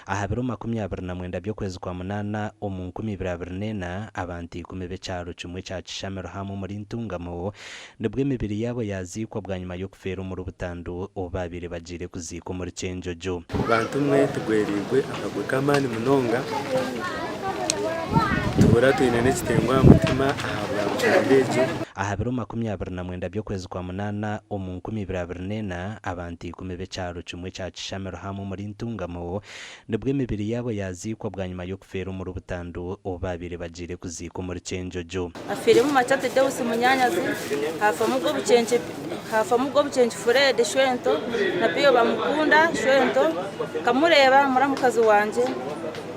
Aha biro 29 by'okwezi kwa Munaana omu 2024, abantu ikumi b'ekyaro kimwe ekya Kishamiro hamwe omuri Ntungamo nibwo emibiri yaabo yaaziikwa bwanyima y'okufeera omuri butandu obu baabaire bagiire kuziika omuri Kyenjojo. Bantu mwe tugweriirwe akagwe k'amaani munonga, tuhurira twine n'ekitengo aha mutima ahabwa butandu egi. Aha biro 29 by'okwezi kwa Munaana omu 2024, abantu ikumi b'ekyaro kimwe ekya Kishamiro hamwe omuri Ntungamo nibwo emibiri yaabo yaaziikwa bwanyima y'okufeera omuri butandu obu baabaire bagiire kuziika omuri Kyenjojo. Hafiiremu Machate Deus munyaanyazi, haafamu Gobukyenkye haafamu Gobukyenkye Fred Shwento na Pio Bamukunda Shwento, Kamureeba muramukazi wangye,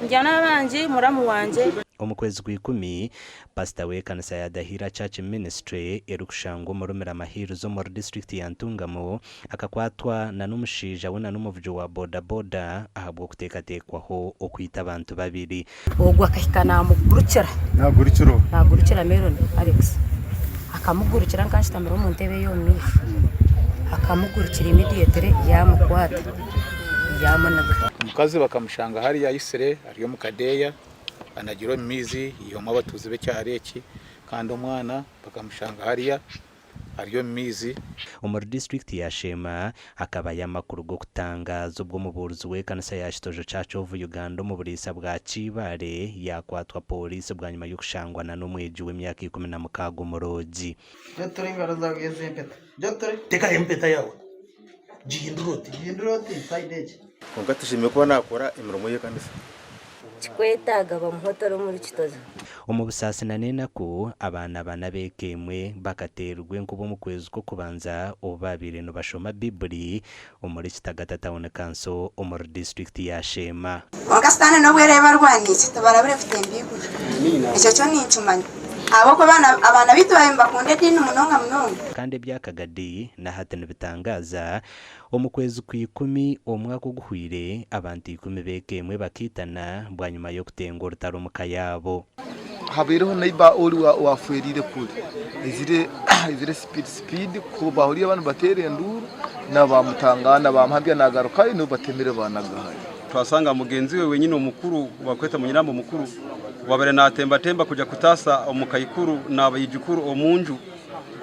Ndyanabangi muramu wangye. Omu kwezi Gwikumi, Pasita w'ekanisa ya Dahira Church Ministry erikushangwa omuri Mirama Hills omuri disiturikiti ya Ntungamo akakwatwa na n'omushaija we na n'omuvugi wa boda boda ahabw'okuteekateekwaho okwita abantu babiri. Ogwo akahika naamugurukira. Naagurukira oha? Naagurukira Melon Alex. Akamugurukira nka nshutamire omu ntebe ey'omu maisho. Akamugurukira immediately yaamukwata yaamuniga. Omukazi bakamushanga hariya aitsire ari omu kadeeya anagire omu maizi yaihamu abatuuzi b'ekyaro eki kandi omwana bakamushanga hariya ari omu maizi. Omuri disiturikiti ya Sheema hakabayo amakuru g'okutangaaza obwo omubuurizi w'ekanisa ya Kitojo Church of Uganda omu buriisa bwa Kibaale yaakwatwa pooriisi bwanyima y'okushangwa na n'omwegi w'emyaka 16 omuroogi. Gyoture engaro zaawe ezi empeta. Gyoture. Tekaho empeta yaawe, gihindure oti. Gihindure oti sayidi egi. Kwonka tushemereire kuba naakora emirimo y'ekanisa. Kikwetaaga bamuhotore omuri Kitojo. Omu busaasi na n'enaku, abaana bana ab'eka emwe bakateerwa enkuba omu kwezi kw'okubanza obu baabaire nibashoma Baibuli omuri Kitagata Town Council omuri disiturikiti ya Sheema. Kwonka Sitaane n'obu eraabe ebarwaniise, tibarabire kutemba eiguru. Ekyo kyo ninkimanya. Ahabw'okuba abaana baitu baabaire nibakunda ediini munonga munonga. Kandi ebya Kagadi na hati nibitangaaza, Omu kwezi kw'ikumi omwaka oguhweire, abantu ikumi b'eka emwe bakaitana bwanyima y'okutenga orutaro omu ka yaabo. Habaireho neighbour ori owafwereire kure aizire aizire speed speed ku bahuriire banu nibateera enduuru nabo bamutangana bamuhambya nagarukayo nibo batemire banagahayo. Twasanga mugenzi we wenyine omukuru bakweta Munyirambo mukuru owabaire natembatemba kuja kutaasa omukaikuru n'abaijukuru omunju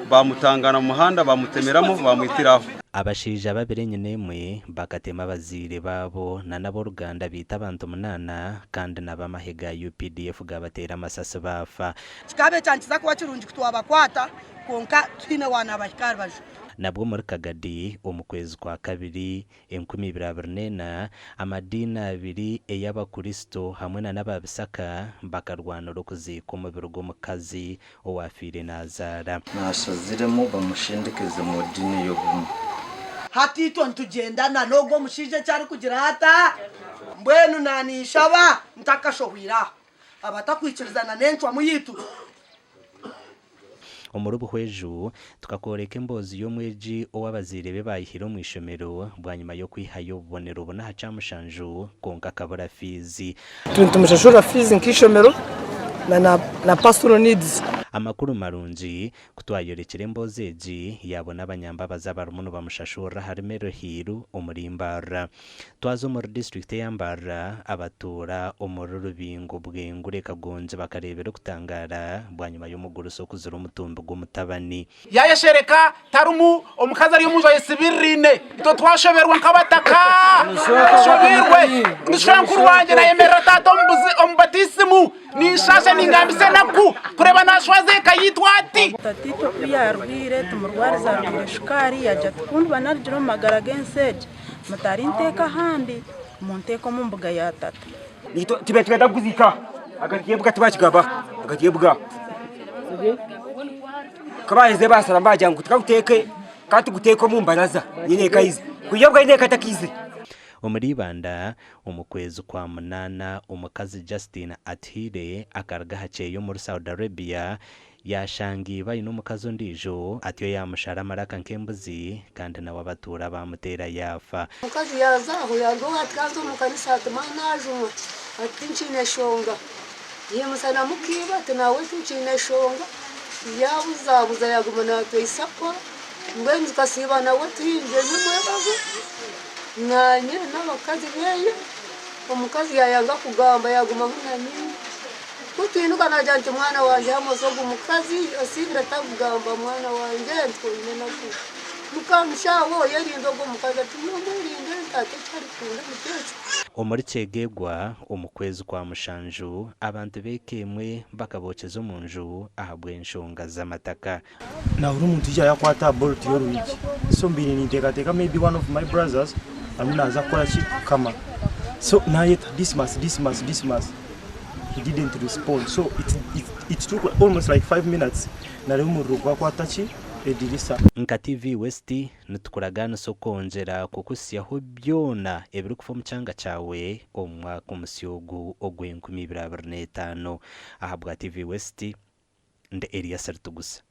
Baamutangana omu muhanda, baamutemeramu, baamwitira aho. Abashaija babiri enyina emwe bakatema abazaire baabo na n'ab'oruganda baita abantu munaana kandi n'ab'amahe ga UPDF gaabateera amasasi baafa. Kikaba ekyankiza kuba kirungi ku twabakwata, kwonka tihaine waanabahika aha rubaju. Nabwo omuri Kagadi omu kwezi kwa kabiri 2024, amadiini abiri ey'Abakristo hamwe na n'Ababisaka bakarwanira okuziika omubiri gw'omukazi owaafiire naazaara. Naashaziremu bamushendekereze mu diini y'obumwe. Hati itwe nitugyendana n'ogwo omushaija eki arikugira ata? Mbwenu naaninshaba ntakashohwire aha abatakwikirizana n'encwamu yaitu. Omuri Buhweju, tukakworeka emboozi y'omwegi ou abazaire be baayihire omu ishomero bwanyima y'okwihayo obubonero buna aha kyamushanju kwonka akabura fiizi. Turi nitumushashurira fiizi nk'eishomero na personal needs. Amakuru marungi, ku twayorekire emboozi egi, yaabona abanyambabazi abarimu nibamushashurira ahari Mary Hill omuri Mbarara. Twaza omuri disiturikiti eya Mbarara, abatuura omuri Rubingo Bwengure Kagongi bakareebera okutangaara bwanyima y'omugurusi okuzira omutumbi gw'omutabani. Yaayeshereka tarimu, omukazi ari omu nju ayesibiriraine. Itwe twashoberwa nk'abataka, tushobeirwe. Ndi shwenkuru wangye naayemerera taata omu batiisimu. Ninshaasha ningambisa enaku kureeba naashwaza eka yaitu ati. Tataitwe ku yaarwaire tumurwariza arwaire shukaari yaagira ati, Ku ndiba naarugire omu magara g'ensi egi, mutarinteeka ahandi, munteeke omu mbuga ya tata. Tube nitwenda kuguziika ahagati y'embuga tibakigaba ahagati y'embuga. Ku baaherize baasharamu baagira ngu tukaguteeke ka tuguteeke omu mbaraza nyine eka aije. Kwiha obwo nyine eka atakiizire. Omuri Ibanda, omu kwezi kwa munaana, omukazi Justine Atuhaire akaruga aha kyeyo omuri Saudi Arabia Yaashanga iba aine omukazi ondiijo, atyo yaamushara amaraka nk'embuzi, kandi nawe abatuura baamuteera yaafa. Omukazi yaaza aho yaaruga owe ati kanze omu kanisa ati maama naajumwa ati tinkiine shonga yaimutsya na muka iba ati naawe tinkiine shonga yaabuzabuza yaaguma naatweisa kukora mbwenu tukasiiba nawe tuhinzire n'omwebazo naanye n'abakazi beeye. Omukazi yaayanga kugamba yaaguma ahunami. Ku twinuka naagira nti mwana wangye Amos ogu mukazi osiibire takugamba mwana wangye nti oine enaku. Mukamushaaho oyerinde ogwo mukazi ati nyowe mwerinde nta eki arikunda nikyo ekyo. Omuri Kyegegwa omu kwezi kwa mushanju, abantu b'eka emwe bakabokyeza omu nju ahabw'enshonga z'amataka. Nahurira omuntu yaija yakwata aha bolt y'orwigi so mbaire ninteekateeka maybe one of my brothers arimu naaza kukora ki kukama so nayeta Dismas Dismas Dismas he didn't respond so it, it, it took almost like 5 minutes nareeba omuriro gwakwata ki edirisa. Nka TV West, nitukuragaanisa okwongyera kukuhitsyaho byona ebirikufa omu kyanga kyawe omu mwaka omusya ogu ogw'enkumi ibiri abiri n'etaano. Ahabwa TV West, ndi Elias Ritugusa.